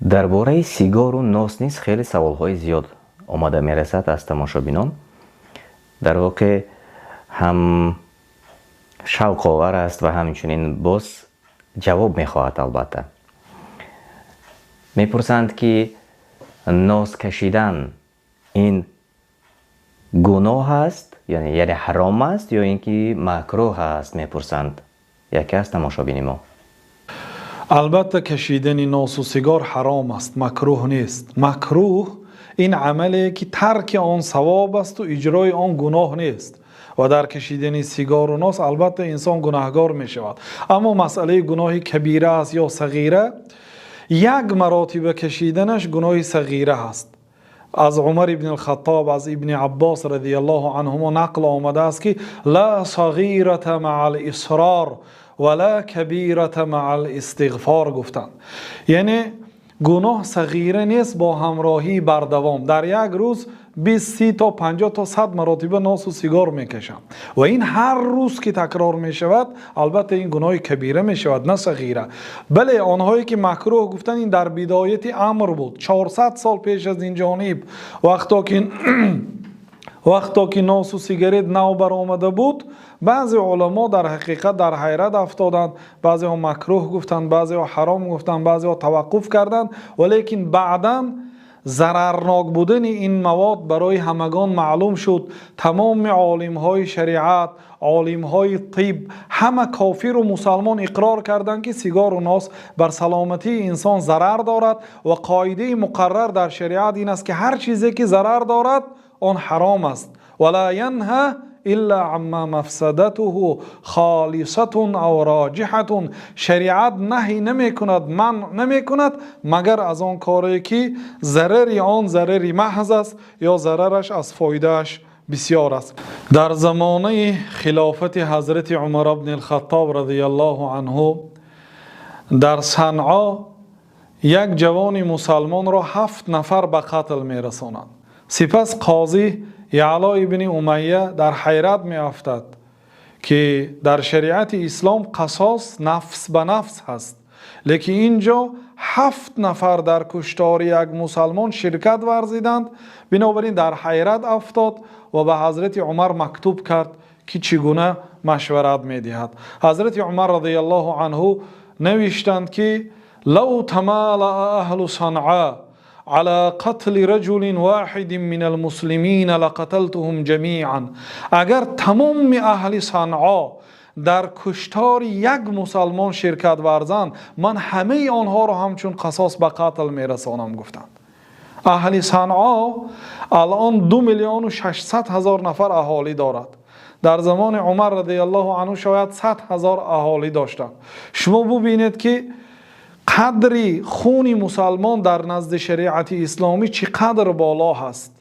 Дар бораи сигору нос низ хеле саволҳои зиёд омада мерасад аз тамошобинон. Дар воқеъ ҳам шавқовар аст ва ҳамчунин боз ҷавоб мехоҳад. Албатта, мепурсанд, ки нос кашидан ин гуноҳ аст, яъне ҳаром аст ё ин ки макрӯҳ аст, мепурсанд яке аз тамошобини мо. Албатта, кашидани носу сигор ҳаром аст, макрӯҳ нест. Макрӯҳ ин амале ки тарки он савоб асту иҷрои он гуноҳ нест ва дар кашидани сигору нос албатта инсон гунаҳгор мешавад. Аммо масъалаи гуноҳи кабира аст ё сағира, як маротиба кашиданаш гуноҳи сағира ҳаст. Аз Умар ибни Хаттоб, аз Ибни Аббос радиаллоҳу анҳумо нақл омадааст, ки ла сағирата маа лисрор ва ла кабирата маа листиғфор гуфтанд. Яъне гуноҳ сағира нест бо ҳамроҳии бардавом. Дар як рӯз 20, 30 то 50 то 100 маротиба носу сигор мекашам ва ин ҳар рӯз ки такрор мешавад, албатта ин гуноҳи кабира мешавад, на сағира. Бале, онҳое ки макрӯҳ гуфтанд, ин дар бидояти амр буд, 400 сол пеш аз ин ҷониб, вақто ки носу сигарет нав баромада буд. Баъзе уламо дар ҳақиқат дар ҳайрат афтоданд, баъзеҳо макрӯҳ гуфтанд, баъзеҳо ҳаром гуфтанд, баъзеҳо таваққуф карданд. Валекин баъдан зарарнок будани ин мавод барои ҳамагон маълум шуд. Тамоми олимҳои шариат, олимҳои тиб, ҳама кофиру мусалмон иқрор карданд, ки сигору нос бар саломатии инсон зарар дорад ва қоидаи муқаррар дар шариат ин аст, ки ҳар чизе ки зарар дорад, он ҳаром аст. Ва ла янҳа илла амма мафсадатуҳу холисатун ав роҷиҳатун. Шариат наҳй намекунад, манъ намекунад, магар аз он коре ки зарари он зарари маҳз аст ё зарараш аз фоидааш бисёр аст. Дар замонаи хилофати ҳазрати Умар бни Лхаттоб радиаллоҳу анҳу дар Санъо як ҷавони мусалмонро ҳафт нафар ба қатл мерасонанд. Сипас қозӣ Яъло ибни Умайя дар ҳайрат меафтад, ки дар шариати ислом қасос нафс ба нафс ҳаст, лекин ин ҷо ҳафт нафар дар куштори як мусалмон ширкат варзиданд. Бинобар ин дар ҳайрат афтод ва ба ҳазрати Умар мактуб кард, ки чӣ гуна машварат медиҳад. Ҳазрати Умар радиаллоҳу анҳу навиштанд, ки лав тамалаа аҳлу Санъа على قتل رجل واحد من المسلمين لقتلتهم جميعا. Агар тамоми аҳли Санъо дар куштори як мусалмон ширкат варзанд, ман ҳамаи онҳоро ҳамчун қасос ба қатл мерасонам, гуфтанд. Аҳли Санъо алон 2 600 000 нафар аҳолӣ дорад. Дар замони Умар радиаллоҳу анҳу шояд 100 000 аҳолӣ доштанд. Шумо бубинед, ки қадри хуни мусалмон дар назди шариати исломӣ чӣ қадр боло ҳаст,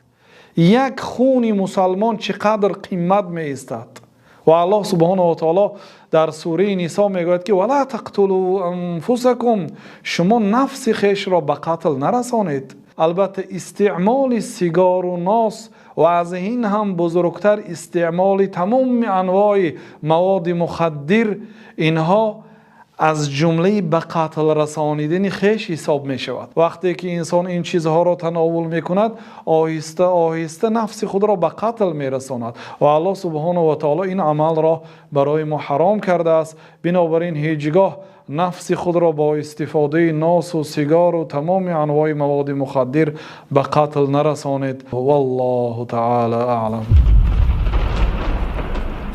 як хуни мусалмон чӣ қадр қимат меистад. Ва Аллоҳ субҳонаҳу ва таоло дар сураи Нисо мегӯяд, ки ва ла тақтулу анфусакум, шумо нафси хешро ба қатл нарасонед. Албатта, истеъмоли сигору нос ва аз ин ҳам бузургтар истеъмоли тамоми анвои маводи мухаддир, инҳо аз ҷумлаи ба қатл расонидани хеш ҳисоб мешавад. Вақте ки инсон ин чизҳоро тановул мекунад, оҳиста оҳиста нафси худро ба қатл мерасонад ва Аллоҳ субҳонаҳу ва таоло ин амалро барои мо ҳаром кардааст. Бинобар ин ҳеҷ гоҳ нафси худро бо истифодаи носу сигору тамоми анвои маводи мухаддир ба қатл нарасонед. Валлоҳу таала аълам.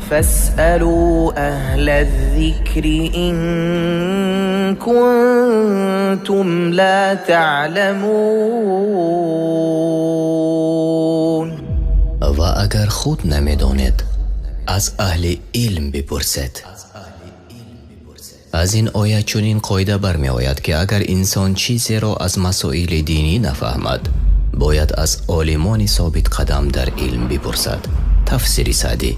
فاسألوا أهل الذكر إن كنتم لا تعلمون. Ва агар худ намедонед, аз аҳли илм бипурсед. Аз ин оят чунин қоида бармеояд, ки агар инсон чизеро аз масоили динӣ нафаҳмад, бояд аз олимони собитқадам дар илм бипурсад. Тафсири Саъдӣ.